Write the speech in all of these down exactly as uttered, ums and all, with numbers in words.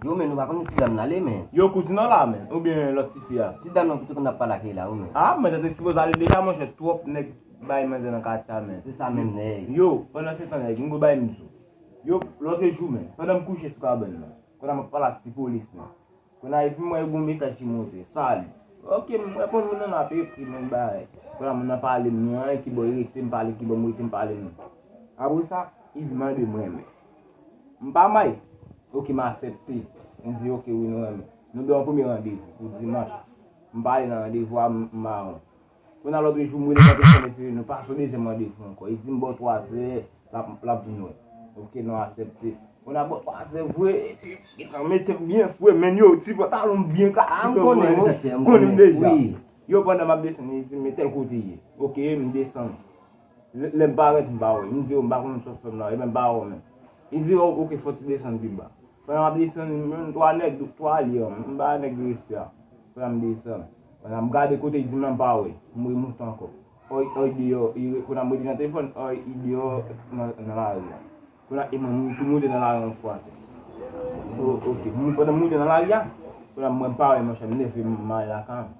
Yo, men nou pa konn si dam nan ale, men. Yo, kouzin an la, men. Oubyen lòt tifi a. Ti dam nan ki te konn ap pale ak li la, wi, men. Ah, men sa te sipoze ale deja, monchè, twòp nèg bay manzè nan katye a, men. Se sa menm, nèg. Yo, pandan se tan, nèg, m go bay m di w. Yo, lòt jou, men, pandan m kouche sou kabann nan, kounye a m ap pale ak ti polis, men. Kounye a, epi m wè yon mesaj ki monte. Sali. Ok, m reponn moun nan, ap ekri, men bagay. Kounye a, moun nan pale m, nou anyen ki bò li rete, m pale ki bò m rete, m pale m. Apre sa, li di mande mwen, men. M pa may. Ok, m aksepte. M di, ok, wi, nou renmen. Nou gen yon premye randevou pou dimanch. M pa ale nan randevou a, m, m mawon. Kounye a lòt jou, m rele nan telefòn, epi nou pase yon dezyèm randevou ankò. Li di m bò twazè, l ap, l ap vin wè. Ok, nou aksepte. Kounye a bò twazè vre, epi gentan mete m byen fre, men yo, ti pantalon byen klasik. Ah, m konnen, monchè, m konnen deja. Wi. Yo, pandan m ap desann, li di m, men tèl kote ye. Ok, m desann. Lè, lè m parèt, m pa wè. M di yo, m pa konn sa w fè m la, ebyen m pa wè w menm. Li di, o, ok, fò w ti desann pi ba. Pandan m ap desann, menm twa nèg, twa alye, m pa nèg de respè a. Pandan m desann. Pandan m gade kote, li di m nan m pa wè. M remonte ankò. Ò, ò, li deyò, li re-, kounye a m rete nan telefòn, ò, li deyò nan, nan lari a. Kounye a, e mwen, m tou moute nan lari a yon fwa. O, ok. M, pandan m moute nan lari a, kounye a, mwen m pa wè, monchè, m leve, m ale lakay mwen.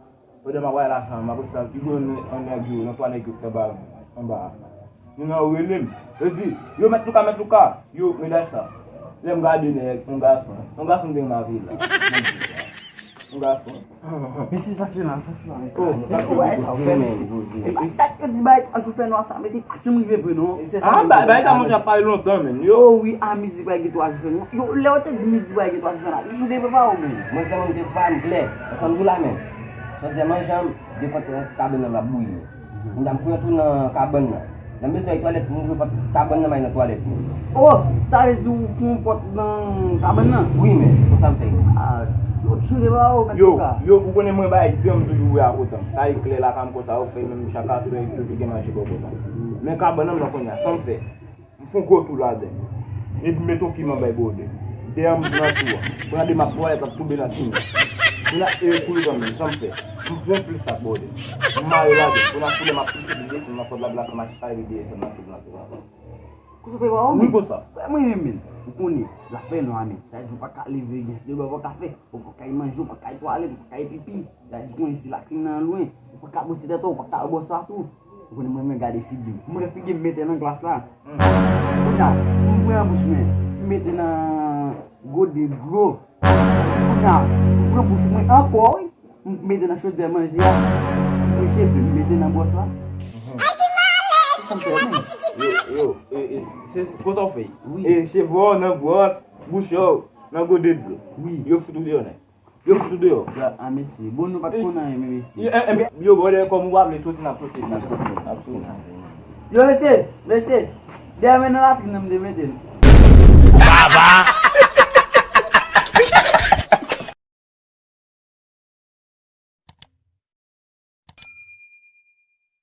Pandan m ap ale lakay mwen, apre sa, li gen yon nèg yo, yon twa nèg yo ki anba, anba a. Youn nan yo rele m. Yo di, yo, Mèt Louka, Mèt Louka. Yo, medaj sa. Lè m gade nèg, yon gason. Yon gason m te renmen avè l la. Yon gason. Mesye, sa k fè la, sa k fè la, mesye. Oh, sa k fè la, mesye. Bagay yo di bagay twa jou fè nwa sa, mesye, pa janm rive vre non. Ah, bagay sa, monchè, ap pale lontan, men, yo. Oh wi, a midi bagay gen twa jou fè nwa. Yo, lè yo te di midi bagay gen twa jou fè nwa, jou te prepare w, men. Mwen sèlman m te prepare m klè. Ansanm tou la, men. Chòdyè manje an, de pòt kabann nan ap bouyi. Kounye a m fouye yon twou nan kabann nan. Lè m bezwen al twalèt, m ouvri pòt kabann nan, m al nan twalèt mwen. Oh, sa vle di ou fè yon pòt nan kabann nan? Wi, men, konsa m fè. Ah, yo toujou te ba ou, Mèt Louka. Yo, ou konnen mwen bay di an, m toujou bwè a kotan. Sa e klè lakay m konsa, ou fè menm chak aswè, toujou gen manje bò kotan. Men kabann nan, m nan kounye a, sa m fè. M fè yon gwo twou ladan. Epi m mete yon piman bay bwòdè. Dèyè m nan twou a. Kounye a de m ap twalèt, l ap tonbe nan piman. Kounye a, e, kounye a, sa m fè. M pran plis ak bwòdè. M mare ladan. Kounye a, kounye a, m ap pise li desann nan kòd la, la, sa m ap pale li desann nan tout nan twou a. Konsa w fè pa ou, men? Wi, konsa. Frè mwen menm, men. Ou konnen, l ap fè nwa, men. Sa vle di ou pa ka leve, gen de bagay ou pa ka fè. Ou pa ka al manje, ou pa ka al twalèt, ou pa ka al pipi. Sa vle di ou konnen si latrin nan lwen, ou pa ka bwose tèt ou, ou pa ka al bwè swa tou. Ou konnen mwen, mwen gade figi m. Mwen figi m mete nan glas la. Kounye a, m pran bouch mwen, m mete nan gode dlo. Kounye a, m pran bouch mwen ankò, wi. M mete nan chodyè manje a. E cheve, m mete nan bwòs la. Sa m fè menm. Yo, yo, e, e, se konsa w fè. Wi. E cheve w nan bwòs, bouch ou nan gode dlo. Wi. Yo fout ou deyò nèt. Yo fout ou deyò. A, mesye. Bon, nou pa t konn anyen, men mesye. Yo, e, e, yo, bon, lè kòm ou pa vle soti, n ap soti. N ap soti. N ap soti. Yo, mesye, mesye. Dèyè men nan latrin nan m te mete l. Baba!